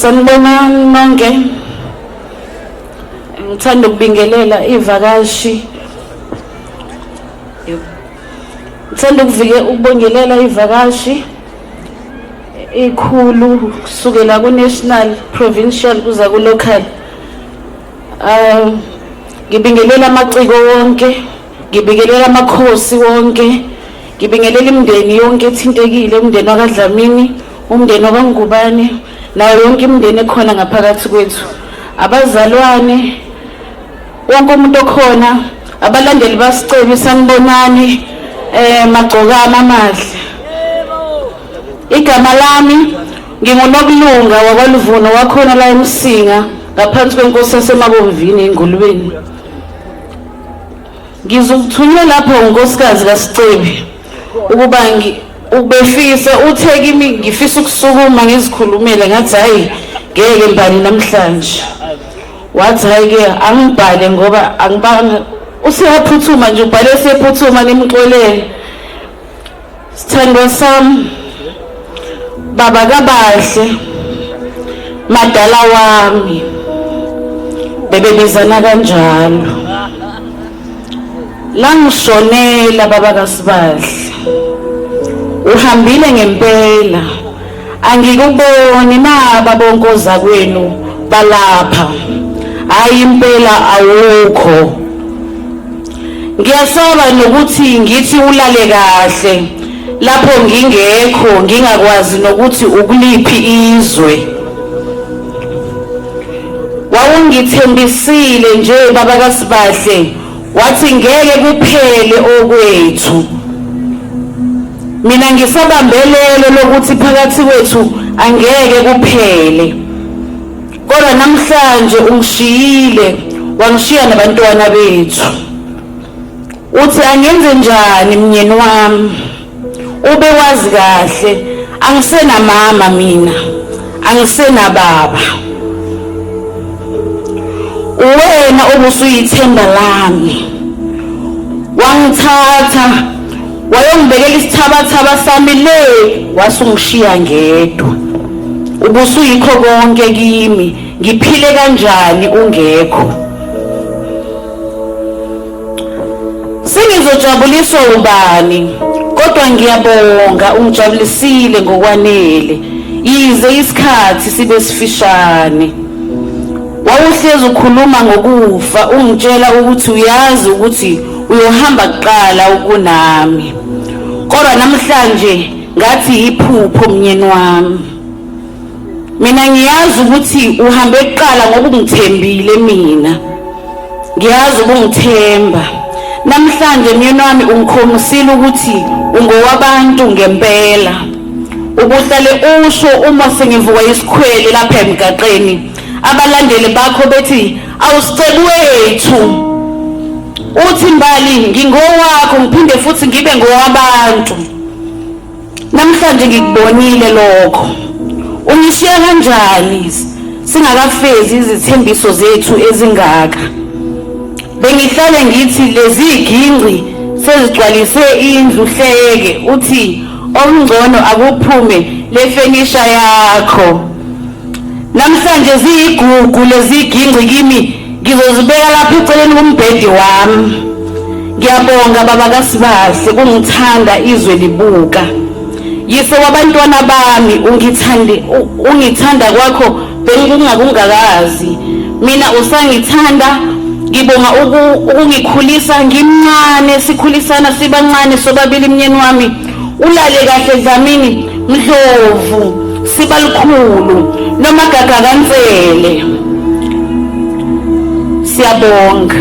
Sanibonani nonke. Ngithanda ukubingelela ivakashi. Ngithanda ukuvike ukubongelela ivakashi ikhulu kusukela ku-national, provincial kuza ku-local. Ngibingelela amaciko wonke, ngibingelela amakhosi wonke, ngibingelela imindeni yonke ethintekile, umndeni wakaDlamini, umndeni wakaNgubane, nayo yonke imindeni ekhona ngaphakathi kwethu. Abazalwane, wonke umuntu okhona, abalandeli baSicebi, sanibonani, magcokama amahle. Igama lami nginguNokulunga wakwaLuvuno wakhona la eMsinga ngaphansi kwenkosi yaseMabomvini eNgulubeni. Ngizokuthunywa lapho unkosikazi kaSicebi ukuba ubefisa uthe kimi ngifisa ukusukuma ngizikhulumele, ngathi hayi ngeke mbali namhlanje. Wathi hayi ke angibhale ngoba angibanga useyaphuthuma nje ubhale seyaphuthuma nimxolele. Sithandwa sami baba kabahle madala wami bebebizana kanjalo langishonela baba kaSibahle uhambile ngempela angikuboni naba bonkoza kwenu balapha hayi impela awukho. Ngiyasaba nokuthi ngithi ulale kahle lapho ngingekho ngingakwazi nokuthi ukuliphi izwe. Wawungithembisile nje baba kaSibahle wathi ngeke kuphele okwethu. Mina ngisabambelelo lokuthi phakathi kwethu angeke kuphele. Kodwa namhlanje ungishiyile wangishiya nabantwana bethu. Uthi angenze njani mnyeni wami? Ube wazi kahle angisenamama mina, angisenababa. Uwena obusuyithemba lami. Wangithatha wayongibekela isithabathaba sami le wasungishiya ngedwa. Ubusuyikho konke kimi, ngiphile kanjani ungekho? Sengizojabuliswa ubani? Kodwa ngiyabonga ungijabulisile ngokwanele, yize isikhathi sibe sifishane. Wawuhlezi ukhuluma ngokufa ungitshela ukuthi uyazi ukuthi uyohamba kuqala ukunami. Kodwa namhlanje ngathi iphupho mnyeni wami. Mina ngiyazi ukuthi uhambe kuqala ngoba ungithembile mina. Ngiyazi ubungithemba. Namhlanje myeni wami ungikhombisile ukuthi ungowabantu ngempela. Ubuhlale usho uma sengivuka isikhwele lapha emgaqeni. Abalandeli bakho bethi awusicebi wethu. Uthi Mbali ngingowakho ngiphinde futhi ngibe ngowabantu. Namhlanje ngikubonile lokho. Ungishiya kanjani singakafezi izithembiso zethu ezingaka? Bengihlale ngithi lezi gingci sezigcwalise indlu hleke uthi okungcono akuphume lefenisha yakho. Namhlanje ziyigugu lezi gingci kimi ngizozibeka lapha eceleni kombhede wami. Ngiyabonga baba kaSibahle kungithanda izwe libuka. Yise wabantwana bami ungithande ungithanda kwakho bengikungakungakazi. Mina usangithanda ngibonga ukungikhulisa ngimncane sikhulisana sibancane sobabili mnyeni wami. Ulale kahle Dlamini Ndlovu sibalukhulu noma gaga kaNsele. Siyabonga.